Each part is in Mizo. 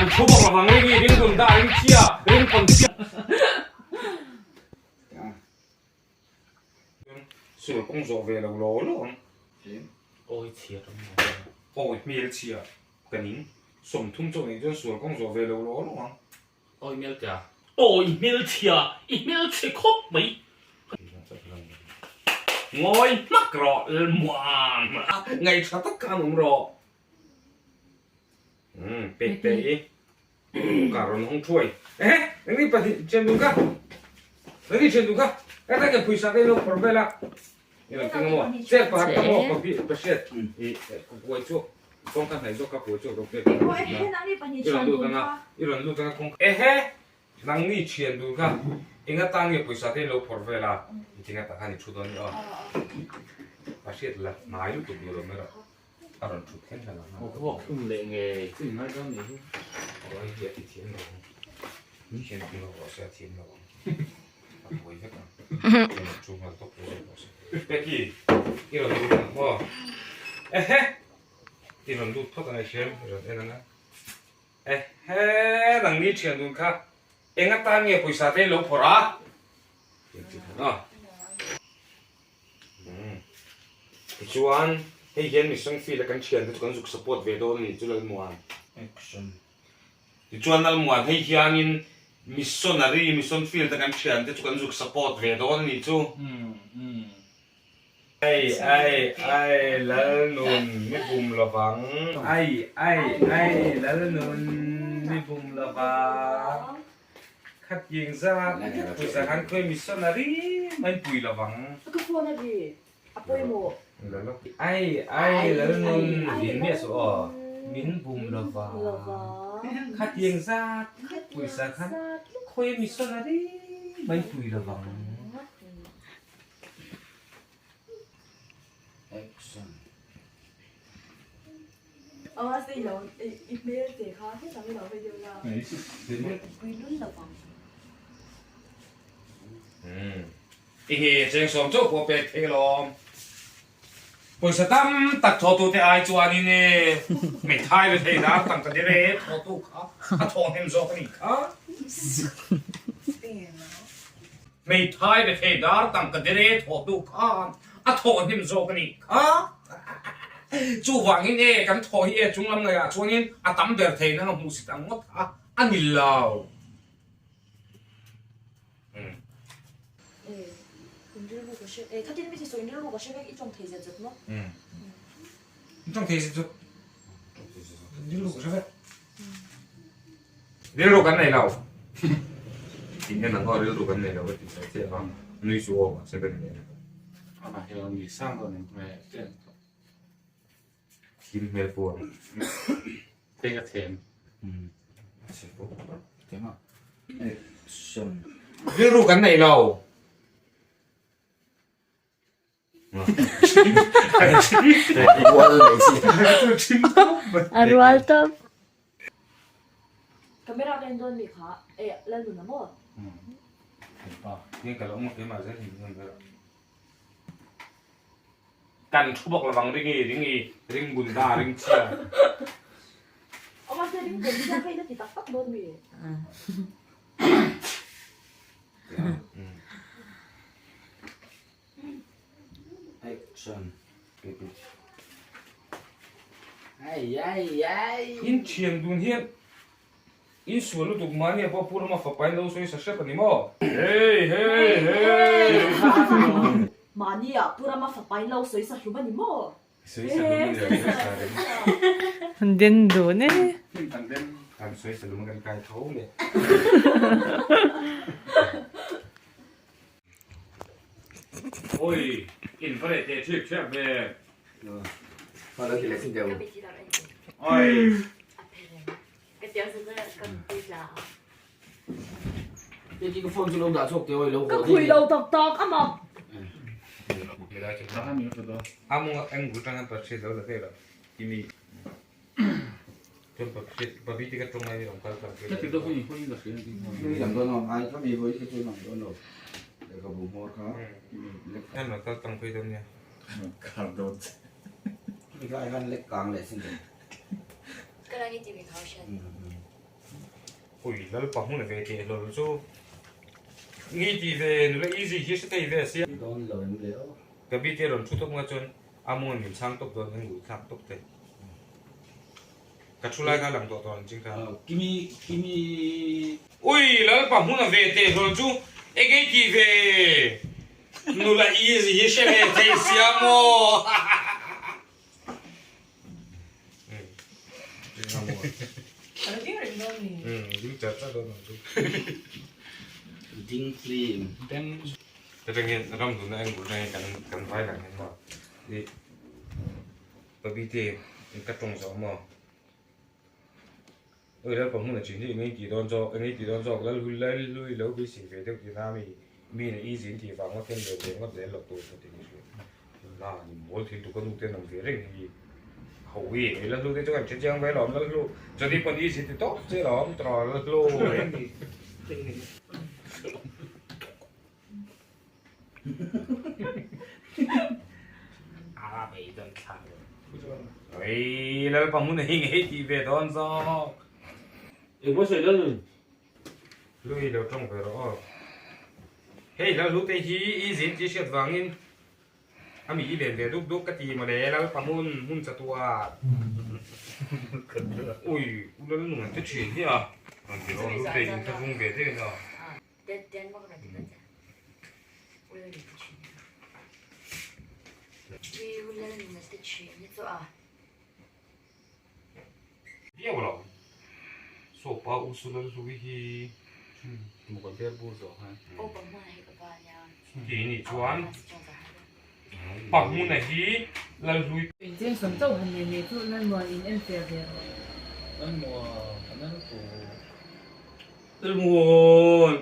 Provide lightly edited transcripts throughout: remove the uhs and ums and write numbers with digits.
Kan thu bawk lovang ring i ring dun da ring chhia ring pawn chhia. Sul kawng zawh ve lo law law ang. Awi chhia ka ning. Awi hmel chhia ka ning. 30 chauh nih chuan sual kawng zawh ve lo law law ang. Awi hmel chhia. Awi hmel chhia i hmel chhe khawp mai. Ngawi hmak rawh lmuam. Ngaihṭha tak khan awm rawh. Umm pek te i kar rawn hawng thuai. Ehe engni pahnih ṭhian dun kha. Engni ṭhian dun kha. He tlai kan pawisa te i lo phawrh vel a. I lo keng amaw? Chet pakhat ka maw ka hriat i ka kuai chhuak kawngka hnaih zawk ka kuai chhuak ro pek i rawn lut anga i rawn lut anga kawngka ehe nangni ṭhian dun kha enga tan nge pawisa te i lo phawrh vel a i tinga tak khan i ṭhu dawn ni aw ka hriat la hnai lutuk duh lo mai rawh a rawn ṭhut khen hlan ang a. Vuak hlum leh ngei chu i ngai dawn nih hi. Aw hei hi a ti thiam lo ang. Mi hian ti lo rawh se a thiam lo ang. A buai vek ang. I rawn ṭhu nghal tawp lo zawk rawh se. Peki, i rawn lut ang maw? Ehe! I rawn lut phawt ang i hriam, i rawn en ang a. Ehe! Nangni ṭhian dun kha eng atan nge pawisa te in lo phawrh a? A. Tichuan, hei hian Mission Field a kan thiante chu kan zuk support ve dawn a ni chu Lalmuan. Action. Tichuan Lalmuan, hei hianin Missionary Mission Field a kan thiante chu kan zuk support ve dawn a ni chu. Ai ai ai Lalnun mi bum lovang. Ai ai ai Lalnun mi bum lovang. Khatking zat pawisa khan khawi missionary mai pui lovang. Ka phone a ri a pawimawh. Ai ai Lalnun min miah suh aw min bum lovang. Khatking zat pawisa khan khawi missionary mai pui lovang. Action. I hi cheng sawm chauh pawh pek thei alawm. Pawisa tam tak thawhtute ai chuanin e hmeithai ve thei dar tangka dir e thawhtu kha a thawh hnem zawk a nih kha. Hmeithai ve thei dar tangka dir e thawhtu khan a thawh hnem zawk a nih kha. Chuvangin e kan thawh hi e chunglam ngaihah chuanin a tam ber thei nang a hmuhsit ang ngawt kha a ni lo. Rilru kan nei lo. Tih hian ang aw rilru kan nei lo ka ti sawi chiah a, nui chu aw mahse ka ni leh lo. Amah hi a ni sang dawn em hmel em. Thim hmel pawh ang. Te ka them. Action. Rilru kan nei lo. A rual tawp. Camera ka en dawn mi kha e Lalnuna maw? Kan thu bawk lovang ring i ring i ring bunda ring chhia. Aw mahse ring bun chhia kha i la ti tak tak dawn mi? Action. Ai ai ai. In thian dun hian in sual lutuk mahni a pawh pu rama fapa in lo sawi sa hrep a ni maw? Hey hey hey. Mahni ah pu rama fapa in lo sawi sa hlum a ni maw? Sawi sa hlum a ni lo, sawi sa reng. Den dun e. Kan den kan sawi sa hlum a kan kai tho le. Oi, in va leh teh thip thep ve. Oi. Ka khui lo tak tak a mak. Ui Lalpa hmun ve teh hlawl chu ngi ti ve nula easy hi hre thei ve sia. Dawn lo em le aw. Ka bite rawn thu tawp nga chuan a mawng in min chhang tawp dawn engui thlak tawp thei. Ka thu lai kha lang tawh tawh ang ching kha. Kimi kimi. Ui Lalpa hmun ve teh hlawl chu engei ti ve nula easy hi hre ve thei sia maw. A ding reng dawn ni. Ding chat chat dawn ang chu. Ding film. Atangin ram hluna eng bul atangin kan kan vai lang hian maw i Pabite ka tawng zawh maw oi Lalpa hmun a chin hi engei tih dawn zawk engei tih dawn zawk Lalhui Lalhlui lo beisei ve deuh tihna mi mi na easy in tih vang ngawt hian ve ve ngawt zel loh tur ka ti ni hriat na ni mawl thil tu ka nu te an awm ve reng hi ho i ei Lalhlu te chu kan hre chiang mai alawm Lalhlu chuti pawn easy ti tawp che alawm tawh Lalhlu. Oi Lalpa hmun a hi ngei tih ve dawn zawk. Engmaw sawi lal nun? Lui lo tawng ve rawh aw. Hei Lalhlu te hi i zin tih hriat vangin a mi i len ve duk duk ka ti mawle Lalpa hmun hmun chatuah. Ui u Lalnunga te thin hi a. Rawn ti rawh Hlute in thlahrung ve deuhin a. Viau lo Sopa u Sulal hlui hi Ti nih chuan Pahmuna hi Lalhlui. Incheng chauh han nei nei chu Lalmuan in en fiah ve rawh. Lalmuan a nal tawh. Lalmuan.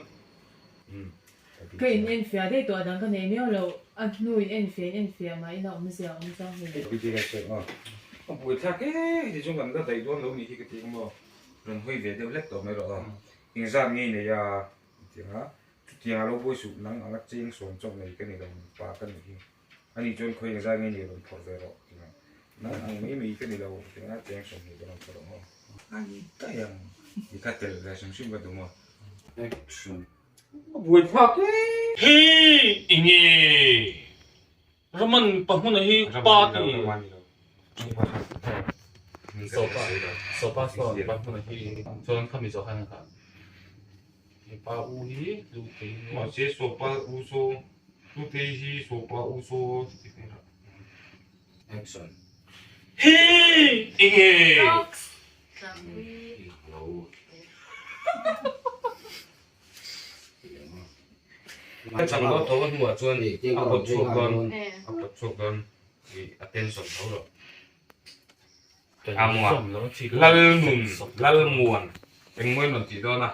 Ka in en fiah daih tawh a dang ka nei miau lo a hnu in en fiah in en fiah mah ila awmzia a awm chuang hle lo. A buai thlak e heti chuan kan la daih dawn lo nih hi ka ti ang maw rawn hawi ve deuh hlek tawh mai rawh a engzat ngei nei a tiang a chutiang a lo buai suh nang anga cheng sawm chauh nei ka ni lo pa ka nih hi ani chuan khawi engzat ngei nei rawn phawrh ve rawh tiang a nang ang mai mai ka ni lo tiang a cheng 20 ka rawn phawrh ang aw a ni daih ang ti kha tel ve hrim hrim ka duh maw. Action. A buai thlak e. Hi enge Raman pahmuna hi pa ti. Sopa sopa sawn pahmuna hi chuan khami zawh khan kha pa u hi lu te hi. Mahse sopa u saw lu te hi sopa u saw ti phei ra. Action. Hi enge. Ka chang dawn tho a hnuah chuan a pawt chhuak dawn a pawt chhuak dawn i a tension tho lo. Amua Lalnun Lalmuan engmaw in rawn tih dawn a.